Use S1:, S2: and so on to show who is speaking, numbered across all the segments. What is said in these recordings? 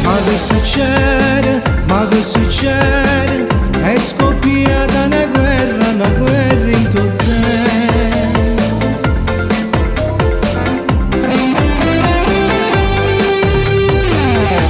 S1: Ma che succede? Ma che succede? È scoppiata una guerra, una guerra in Zen.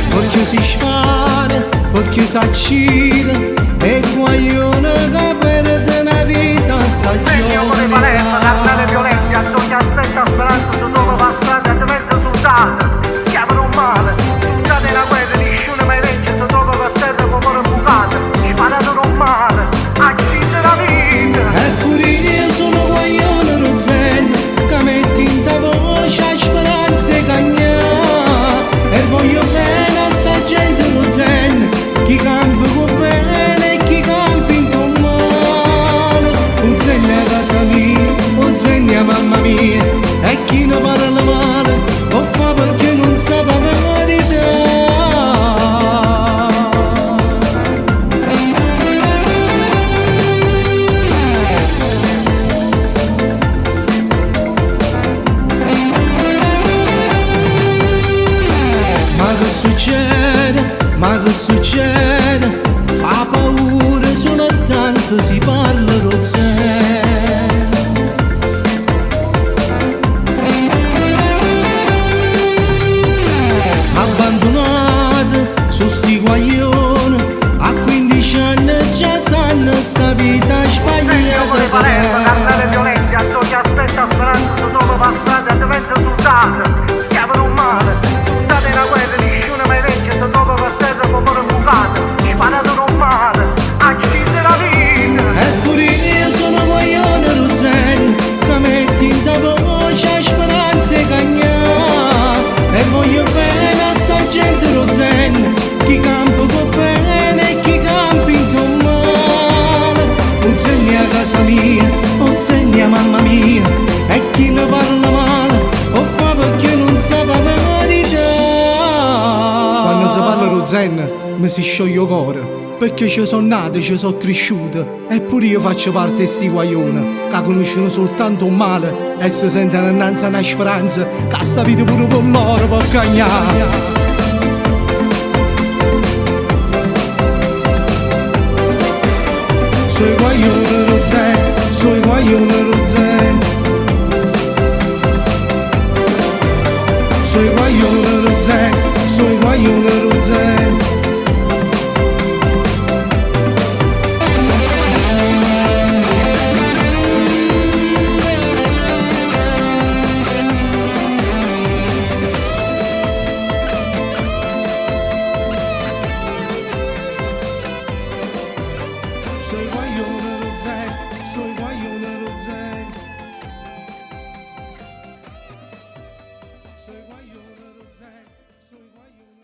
S1: Perché si spara, perché si uccide e guaglione che perde una vita sta
S2: Segno con le Palermo, carnale
S1: giovane.
S2: violenti, a chi aspetta speranza si trova per strada e diventa soldato. Schiavo non male, soldato è una guerra, nessuno mai vince, si trova per terra con cuore bucato, sparato non male, accisa la vita.
S1: Eppure io sono guaglione Rossella che metti in ta voce la speranza e cagnà. E voglio bene a sta gente Rossella, chi campa con bene e chi campa in tuo male. Rossella a casa mia, Rossella mamma mia, e chi ne parla male, o fa perché non sa la verità. Ma che succede? Ma che succede? Fa paura solo tanto si parla Rossella. Abbandonato su sti guaglioni, a 15 anni già sanno sta vita
S2: Segno con le
S1: sbagliata
S2: Palermo,
S1: che
S2: carnale
S1: è.
S2: violenti, a chi aspetta speranza si trova per strada e diventa soldato. Schiavo non male, soldato è una guerra, nessuno mai vince, si trova per terra con cuore bucato, sparato non male, accisa la vita.
S1: Eppure io sono guaglione Rossella, che metti in ta voce la speranza e cagnà. E voglio bene a sta gente Rossella, chi campa con bene e chi campa in tuo male. Rossella a casa mia, Rossella mamma mia, e chi ne parla male, o fa perché non sa la verità. Quando si parla Rossella, mi si scioglie il cuore. Perché ci sono nato, ci sono cresciuto, eppure io faccio parte di sti guaglioni, che conoscono soltanto un male e si sentono innanzi a una speranza che sta vita pure per loro può cagnare. Sui guaglioni Rossella, sui guaglioni Rossella, sui guaglioni Rossella, sui guaglioni Rossella. Sui guaglioni Rossella, sui guaglioni Rossella. Sui guaglioni Rossella, sui guaglioni.